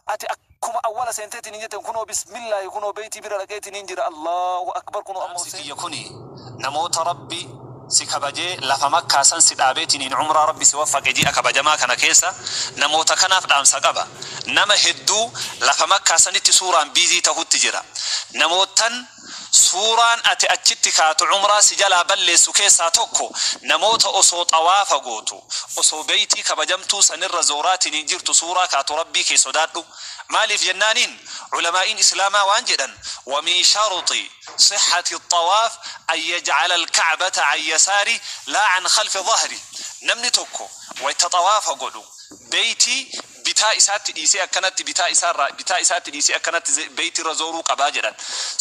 Ati akkuma awwala seenteetiin hin jette, kunoo bismillaahi, kunoo beeytii bira dhaqeetiin hin jira, Allahu akbar, kunoo amma Dhaamsi kiyya kuni namoota Rabbi si kabajee lafa Makkaa san si dhaabeetiniin umraa Rabbi si waffaqe ji'a kabajamaa kana keessa namoota kanaaf dhaamsa qaba. Nama hedduu lafa Makkaa sanitti suuraan biizii tahutti jira. Namoottan suuraan ati achitti kaatu umraa si jalaa balleessu keessaa tokko namoota osoo xawaafa gootu, osoo beeytii kabajamtuu sanirra zooraatiniin jirtu suuraa kaatu. Rabbii kee sodaadhu. Maaliif jennaaniin, ulamaa'iin Islaamaa waan jedhan: ومن شرط صحة الطواف أن يجعل الكعبة عن يساره لا عن خلف ظهره. Namni tokko wayta xawaafa godhu beeytii bitaa isaatti dhiisee, akkanatti bitaa isaarraa bitaa isaatti dhiisee akkanatti beeytiirra zooruu qabaa jedhan.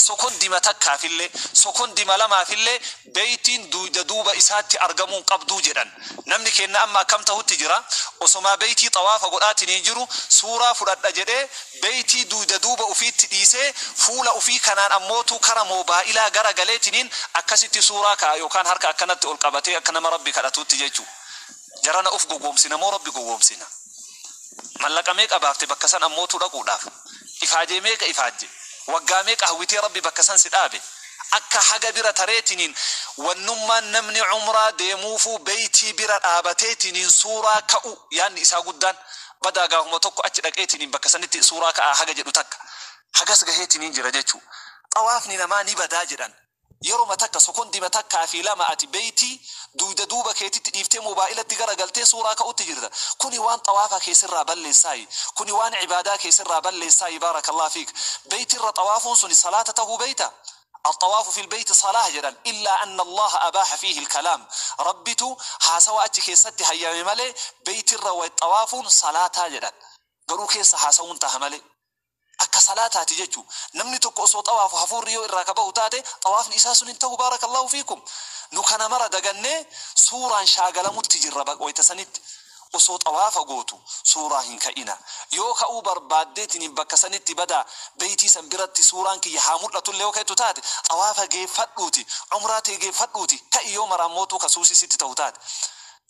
Sokondima takkaafillee, sokondima lamaafillee beeytiin duuda duuba isaatti argamuu qabduu jedhan. Namni kenna amma akkam tahutti jira? Osomaa beeytii xawaafa godhaatiin jiru suuraa fudhadha jedhee beeytii duuda duuba ufiitti dhiisee, fuula ufii kanaan ammootu kara moobaayilaa gara galeetiniin akkasitti suuraa ka'a, yookaan harka akkanatti ol qabatee akka nama Rabbi kadhatuutti jechuu. Jarana, uf gowwoomsina moo Rabbi gowwoomsina? Mallaqa meeqa baafte bakka san ammootu dhaquudhaaf? Ifaajee meeqa ifaajje? Waggaa meeqa hawwitee Rabbi bakka san si dhaabe? Akka haga bira tareetiniin wannummaan namni umraa deemuufuu beeytii bira dhaabateetiniin suuraa ka'u yaanni isaa guddaan badaa gaafuma tokko achi dhaqeetiniin bakka sanitti suuraa ka'aa haga jedhu takka hagas gaheetiniin jira jechuu. Xawaafni namaa ni badaa jedhan. Yeroo takka, sokondima takkaa fi lama ati beeytii duuda duuba keetitti dhiiftee moobaayilatti gara galtee suuraa ka'utti jirta. Kuni waan xawaafa keessirraa balleessaayi, kuni waan cibaadaa keessirraa balleessaayi. بارك الله فيك. Beeytirra xawaafuun suni salaata tahuu beeyta. الطواف في البيت صلاة jedhan، إلا أن الله أباح فيه الكلام. Rabbitu haasawa achi keessatti hayyame malee beeytirra way xawaafuun salaataa jedhan. Garuu keessa haasawuun taha malee akka salaataati jechuu. Namni tokko osoo xawaafu hafuurri yoo irraa kabahu taate, xawaafni isaa sun hin ta'u. بارك الله فيكم. Nu kana mara dagannee suuraan shaagalamutti jirra. Wayta sanitti osoo xawaafa gootu suuraa hin ka'ina. Yoo ka'uu barbaaddeetiin bakka sanitti badaa beeytii san biratti suuraan kiyya haa mul'atullee yoo ka'etu taate, xawaafa geeffadhuuti, umraa ta'e geeffadhuuti ka'i. Yoo mara ammootu ka suusisitti ta'u taate,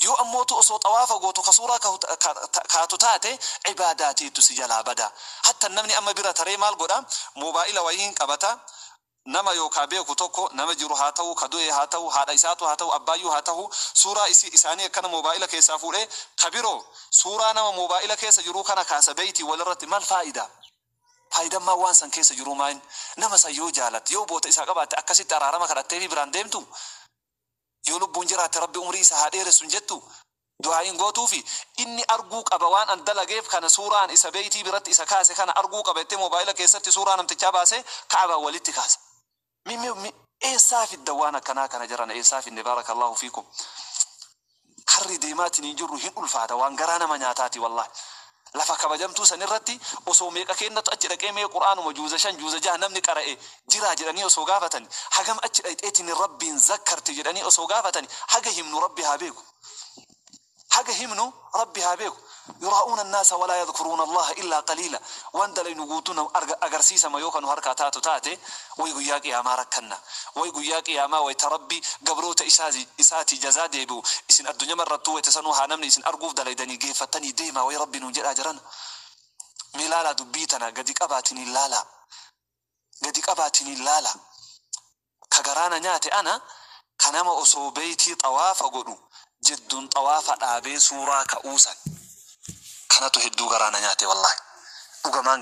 yoo ammootu osoo xawaafa gootu ka suuraa kaatu taate, cibaadaatiitu si jalaa bada. Hatta namni amma bira taree maal godha? Moobaayila wayiin qabata. Nama yookaa beeku tokko, nama jiru haa ta'u, ka du'e haa ta'u, haadha isaatu haa ta'u, abbaayyuu haa ta'u, suuraa isaanii akkana moobaayila keessaa fuudhee ka biroo suuraa nama moobaayila keessa jiruu kana kaasa beeytii walirratti. Maal faayidaa? Faayidammaa waan san keessa jiruu maayin? Nama san yoo jaalatte, yoo boota isaa qabaatte, akkasitti araarama kadhattee fi biraan deemtu. Yoo lubbuun jiraatte, Rabbi umrii isaa haa dheeressu hin jettu? Du'aa'iin gootuufi inni arguu qaba waan an dalageef kana, suuraan isa beeytii biratti isa kaase kana arguu qaba jettee moobaayila keessatti suuraa namtichaa baasee Ka'abaa walitti kaasa. Mi eessaa fidda waan akkanaa kana jiran? Eessaa fidne? بارك الله فيكم. Karri deemaatiin hin jirru hin ulfaata. Waan garaa nama nyaataati wallahi. Lafa kabajamtuu san irratti osoo meeqa kennatu achi dhaqee, mee Qur'aanuma juuza 5, juuza 6 namni qara'e jira jedhanii osoo gaafatan, hagam achi dhaqxeetiin Rabbiin zakkarte jedhanii osoo gaafatan, haga himnu Rabbi haa beeku. Haga himnu Rabbi haa beeku. يراءون الناس ولا يذكرون الله إلا قليلا. Waan dalaynu guutuu agarsiisama yoo kanu harkaa taatu taate, way guyyaa qiyaamaa rakkanna. Way guyyaa qiyaamaa wayta Rabbi gabroota isaati jazaa deebi'u, isin addunyaa irrattuu wayta sanuu haa namni isin arguuf dalaydanii geeffattanii deemaa way Rabbi nuun jedhaa jiran. Mee laalaa, dubbii tana gadi qabaatiniin laalaa, gadi qabaatiniin laalaa. Ka garaana nyaate ana ka nama osoo beeytii xawaafa godhu jidduun xawaafa dhaabee suuraa ka'uusan kanatu hedduu garaana nyaate wallahi dhugamaan.